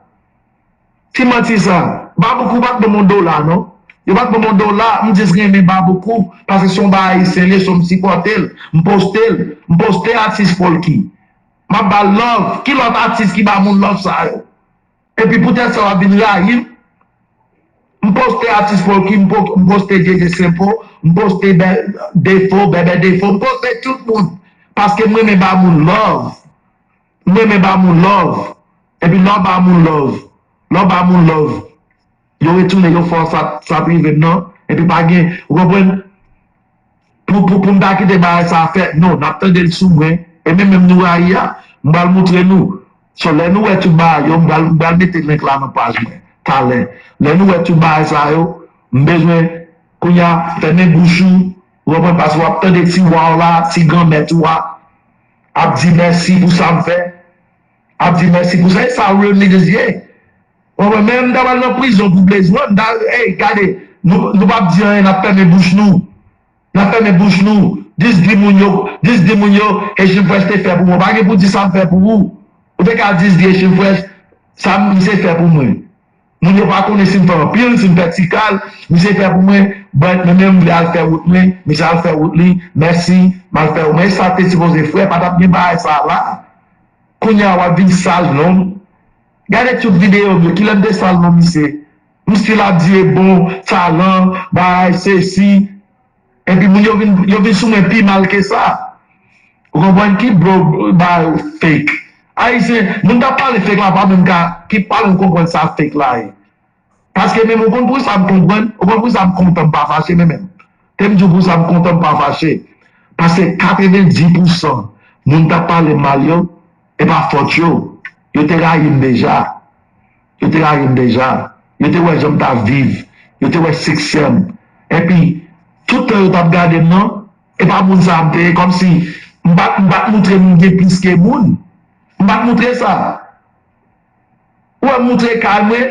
Ki manti sa? Baboukou pa t ban m yon dola, non. Yo pa t ban m yon dola, m jis renmen Baboukou, paske se yon bagay Ayisyen li ye, so m sipòte l, m poste l, m poste atis Polky. M ap ba l love. Ki lòt atis ki ba moun love sa yo? Epi poutèt sa w ap vin rayi m? M poste atis Polky, m po-, m poste Djedje Senpo, m poste Bè-, Defo, Bèbè Defo, m poste tout moun. Paske m renmen ba moun love. M renmen ba moun love. Epi lè w ba moun love, lè w ba moun love, yo retounen, yo fè w sa, sa prive m nan. Epi pa gen, ou konprann? Pou, pou, pou m ta kite bagay sa fè, non, n ap tande l sou mwen. E menm, menm nou rayi a, m pral moutre nou. So, lè nou wè tout bagay yo, m pral, m pral mete link la nan paj mwen, talè. Lè nou wè tout bagay sa yo, m bezwen, kounye a, fèmen bouch ou, ou konprann, paske w ap tande ti wa w la, ti granmèt ou a, ap di mèsi pou sa m fè, ap di mèsi pou sa, e sa real niggas ye. Ou konprann, men m ta pral nan prizon pou Blaze One, m ta, ey, gade, nou, nou p ap di anyen, n ap fèmen bouch nou. N ap fèmen bouch nou. Jis di moun yo, jis di moun yo, Haitian Fresh te fè pou mwen. Pa gen pou di sa m fè pou ou. Ou te ka jis di Haitian Fresh, sa misye fè pou mwen. Moun yo pa konnen si m fè anpil, si m fè ti kal, misye fè pou mwen, but mwen menm m vle al fè wout mwen, misye al fè wout li, mèsi, m al fè wout mwen. E sa te sipoze fè, pa t ap gen bagay sa la. Kounye a w ap vin sal non m. Gade tout videyo m yo, kilè m te sal non misye? M still ap di e bon, talan, bagay, sesi. Epi moun yo vin, yo vin sou mwen pi mal ke sa. Ou konprann ki bro ba yo fake? Ayisyen, moun k ap pale fake la pa menm ka, ki pa menm konprann sa fake la ye. Paske menm ou konn pou sa m konprann, ou konn pou sa m kontan m pa fache menm menm. Te m di w pou sa m kontan m pa fache. Paske katrevenndis pousan moun k ap pale mal yo, e pa fòt yo. Yo te rayi m deja. Yo te rayi m deja. Yo te wè jan m t ap viv. Yo te wè siksè m. Epi, tout tan yo t ap gade m nan, e pa moun sa a m te ye, kòmsi m pa t, m pa t moutre m gen plis ke moun. M pa t moutre sa. Ou wè m moutre kay mwen,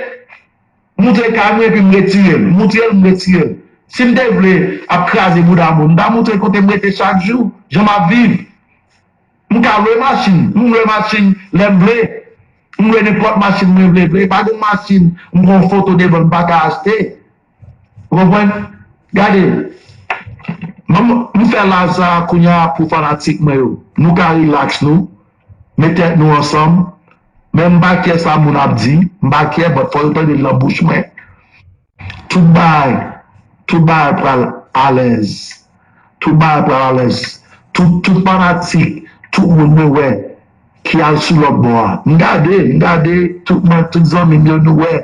moutre kay mwen epi m retire l. M moutre l, m retire l. Si m te vle ap kraze bouda moun, m ta moutre kote m rete chak jou, jan m ap viv. M ka lwe machin, m lwe machin lè m vle. M lwe nenpòt machin mwen vle, vle. Pa gen machin m pran foto devan l m pa ka achte. Ou konprann? Gade, m, m fè live sa a kounye a pou fanatik mwen yo. Nou ka relax nou, met tèt nou ansanm. Men m pa kyè sa moun ap di, m pa kyè, but fò yo tande l nan bouch mwen. Tout bagay, tout bagay pral alèz. Tout bagay pral alèz. Tout, tout fanatik, tout moun mwen wè ki al sou lòt bò a. M gade, m gade, tout mwen, tout zanmi m yo, nou wè.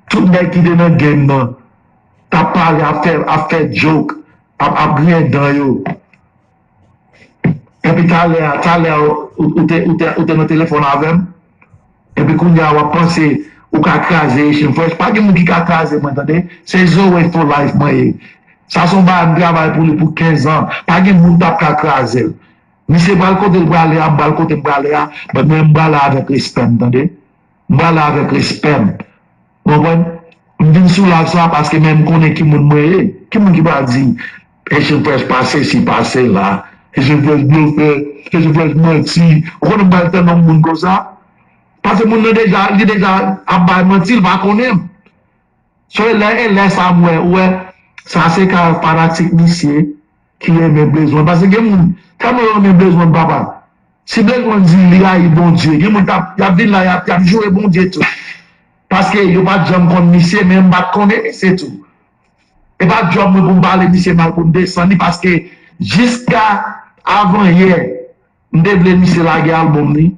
Tout nèg ki te nan game nan, t ap pale, ap fè, ap fè joke, ap, ap griyen dan yo. Epi talè a, talè a, ou, ou te, ou te, ou te nan telefòn avè m. Epi kounye a, w ap panse, ou ka kraze Haitian Fresh. Pa gen moun ki ka kraze mwen, tande. Se Zoe for life mwen ye. Sa se yon bagay m travay pou li pou kenz an. Pa gen moun k ap ka kraze l. Misye pral kote l prale a, m pral kote m prale a, but mwen m prale avèk respè m, tande. M prale avèk respè m. Ou konprann? M vin sou live sa paske men m konnen ki moun mwen ye. Ki moun ki pral di Haitian Fresh pa sesi, pa sela, Haitian Fresh blofè, Haitian Fresh manti? Ou konnen m pral tann yon moun konsa? Paske moun nan deja, li deja ap bay manti, li pa konnen m. So e lè, e lè sa m wè, ou wè, sa se ka fanatik misye ki renmen Blaze One. Paske gen moun tèlman yo renmen Blaze One, papa. Si Blaze One di li rayi Bondye, gen moun k ap, y ap vin la, y ap, y ap joure Bondye tou. Paske yo pa t janm konn misye, men m pa t konnen misye tou. E pa djòb mwen pou m pale misye mal, pou m desann li, paske jiska avanyè, m te vle misye lage albòm li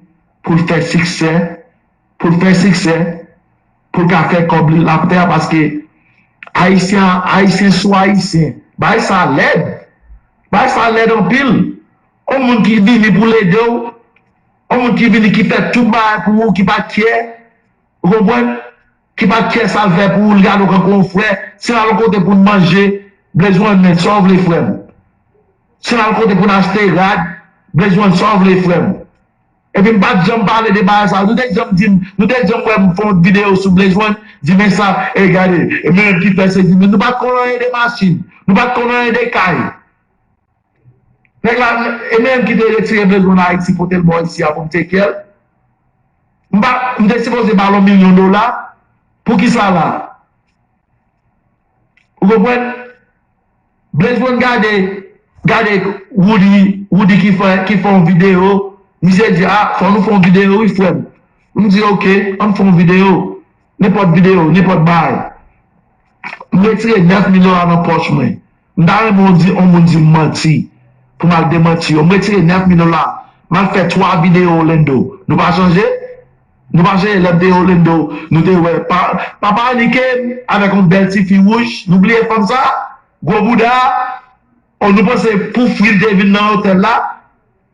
pou l fè siksè, pou l fè siksè, pou l ka fè kòb li l ap fè a, paske Ayisyen, Ayisyen sou Ayisyen, bagay sa lèd. Bagay sa lèd anpil. Yon moun ki vini pou l ede w, yon moun ki vini ki fè tout bagay pou ou, ki pa t kyè, ou konprann? Ki pa t kyè sa l fè pou ou, l gade w kankou yon frè. Si n al yon kote pou n manje, Blaze One, men sa w vle, frè m? Si n al kote pou n achte rad, Blaze One, sa w vle, frè m? Epi m pa t janm pale de bagay sa. Nou te janm di m, nou te janm wè m fè yon videyo sou Blaze One, di men sa, e gade, e men ki fè se di men nou pa t konn anyen de machin, nou pa t konn anyen de kay. Nèg la, e menm ki te retire Blaze One Ayiti, pote l bò isi a pou m take care l. M pa, m te sipoze ba l yon milyon dola. Poukisa la? Ou konprann? Blaze One gade, gade Roody, Roody ki fè, ki fè yon videyo. Misye di, a, fò nou fè yon videyo, wi, frè m. M di, oke, ann fè yon videyo. Nenpòt videyo, nenpòt bagay. M retire nèf mil dola nan pòch mwen. M ta renmen w di, yon moun di m manti. Pou m al demanti yo. M retire nèf mil dola. M al fè twa videyo Orlando. Nou pa sonje? Nou pa sonje lè m te Orlando, nou te wè pa, papa Anike avèk yon bèl ti fi wouj. Nou bliye fanm sa? Gwo bouda. O, nou panse pou fri l te vin nan otèl la?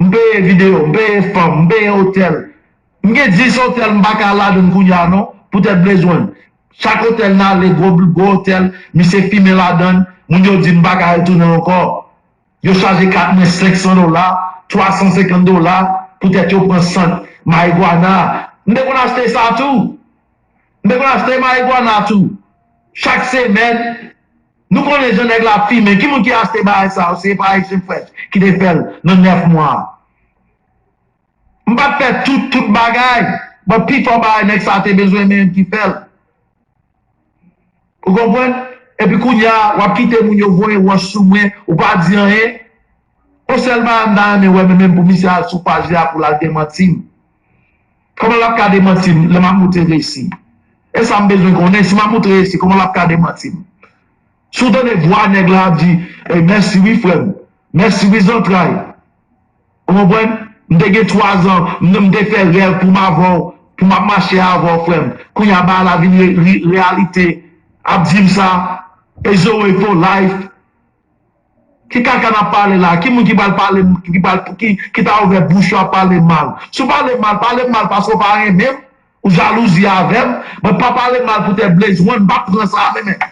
M peye videyo, m peye fanm, m peye otèl. M gen dis otèl m pa ka al ladan l kounye a non, poutèt Blaze One. Chak otèl n ale, gwo, gwo otèl, misye fimen ladan l, moun yo di m pa ka retounen ankò. Yo chaje kat mwen senk san dola, twa san senkant dola, poutèt yo pran sant, marigwana. M te konn achte sa tou. M te konn achte marigwana tou. Chak semèn, nou konnen jan nèg la fimen. Ki moun ki achte bagay sa yo? Se pa Haitian Fresh ki te fè l nan nèf mwa a. M pa t fè tout, tout bagay. Bon, pifò bagay nèg sa te bezwen men m ki fè l. Ou konprann? Epi kounye a, w ap kite moun yo voye wòch sou mwen, ou pa di anyen. Yon sèl bagay m ta renmen wè, men menm pou misye al sou paj li a pou l al demanti m. Kòman l ap ka demanti m lè m ap montre resi? E sa m bezwen konnen, si m ap montre resi, kòman l ap ka demanti m? Si w tande vwa nèg la ap di, e, mèsi wi frè m, mèsi wi zantray. Ou konprann? M te gen twa zan, m, m te fè rèv pou m avè w, pou m ap mache avè w, frè m. Kounye a bagay la vin re-, re-, reyalite. Ap di m sa, e Zoe for life. Ki kaka n ap pale la? Ki moun ki pral pale, ki pral, ki, ki ta ouvè bouch yo ap pale mal? Si w pale mal, pale mal paske w pa renmen m, ou jalouzi avè m, men pa pale mal poutèt Blaze One, m pa pran sa, men, men.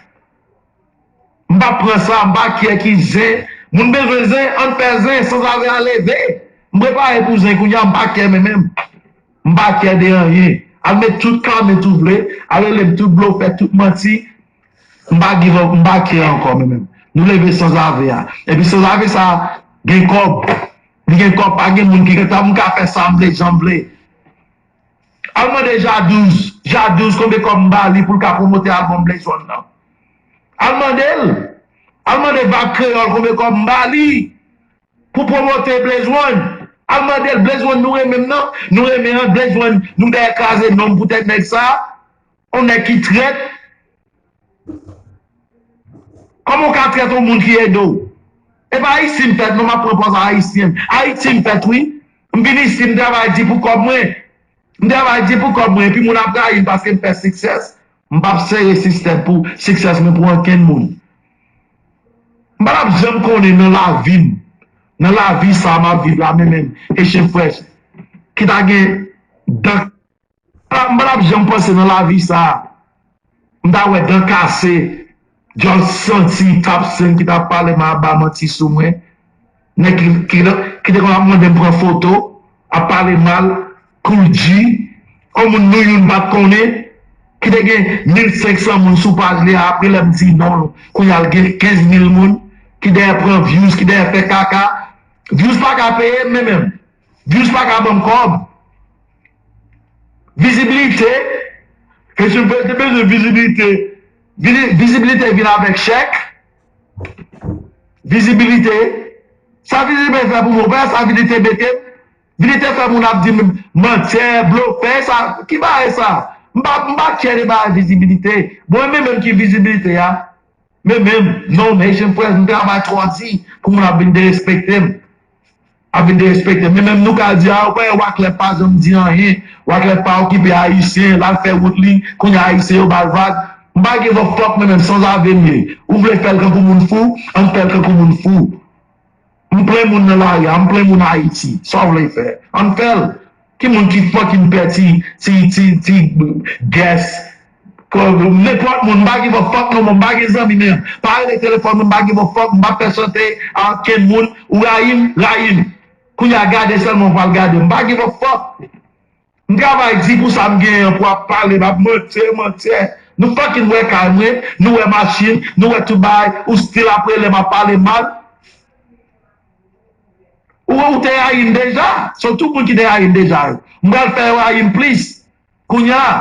M pa pran sa, m pa kyè ki zen. Moun bezwen zen, ann fè zen, sanzave a leve. M prepare pou zen kounye a, m pa kyè men menm. M pa kyè de anyen. Al met tout kòmantè ou vle, al rele m tout blofè, tout manti. M pa give up, m pa kyè ankò men menm. Nou leve sanzave a. Epi sanzave sa gen kòb. Li gen kòb, pa gen moun ki gentan, m ka fè sa m vle, jan m vle. Al mande Jadouz, Jadouz konbyen kòb m ba li pou l ka pwomote albòm Blaze One nan. Al mande l. Al mande Vag Kreyòl konbyen kòb m ba li pou pwomote Blaze One. Al mande l, Blaze One nou renmen m nan, nou renmen an, Blaze One nou dèyè kraze non m poutèt nèg sa. On nèg ki trèt. Kòman w ka trèt yon moun ki ede w? E pa Ayiti m fèt non, m ap pran pòz Ayisyen. Ayiti m fèt wi. M vin isi, m travay di pou kòb mwen. M travay di pou kòb mwen, epi moun ap rayi m paske m fè success. M p ap sere sistèm pou success mwen pou ankenn moun. M pa t ap janm konnen nan lavi m, nan lavi sa m ap viv la, men menm Haitian Fresh, ki ta gen dan M pa t ap janm panse nan lavi sa a. M ta wè dan kase, djòl santi, t ap senn ki t ap pale mal, ap bay manti sou mwen. Nèg ki, ki, ki te konn ap mande m pran foto, ap pale mal, Kool G, yon moun nou youn pa t konnen, ki te gen mil senk san moun sou paj li a, apre lè m di non, kounye a l gen kenz mil moun, ki dèyè pran views, ki dèyè fè kaka. Views pa ka peye m, men menm. Views pa ka ban m kòb. Vizibilite, kesyon te bezwen vizibilite. Vini- Vizibilite vin avèk chèk. Vizibilite. Sa vizibilite fè pou mwen, ou pa wè sa vizibilite mete m? Vizibilite fè moun ap di m mantyè, blofè, sa, ki bagay sa? M pa, m pa kè de bagay vizibilite. Bon, e men menm ki vizibilite a. Men menm, non, men jen frè, m travay twò di pou moun ap vin derespekte m. Ap vin derespekte m. Men menm nou ka di, a, ou pa wè Waklè pa janm di anyen. Waklè pa okipe Ayisyen, l al fè wout li, kounye a Ayisyen yo ba l vag. M pa give a fuck, men menm sanzave m ye. Ou vle fè l kankou moun fou, ann fè l kankou moun fou. M plen moun nan lari a, m plen moun Ayiti. Sa w vle fè? Ann fè l. Ki moun ki fucking pè ti, ti, ti, ti guest? Nenpòt moun, m pa give a fuck no more, m pa gen zanmi menm. Pa rele telefòn mwen, m pa give a fuck, m pa fè chante a okenn moun. Ou rayi m, rayi m. Kounye a gade sèlman w pral gade m. M pa give a fuck. M travay di pou sa m genyen an pou ap pale, m ap mantyè, mantyè. Nou fucking wè kay mwen, nou wè machin, nou wè tout bagay, ou still ap rele m ap pale mal. Ou, ou te rayi m deja, so tout moun ki te rayi m deja yo. M pral fè yo rayi m plis. Kounye a,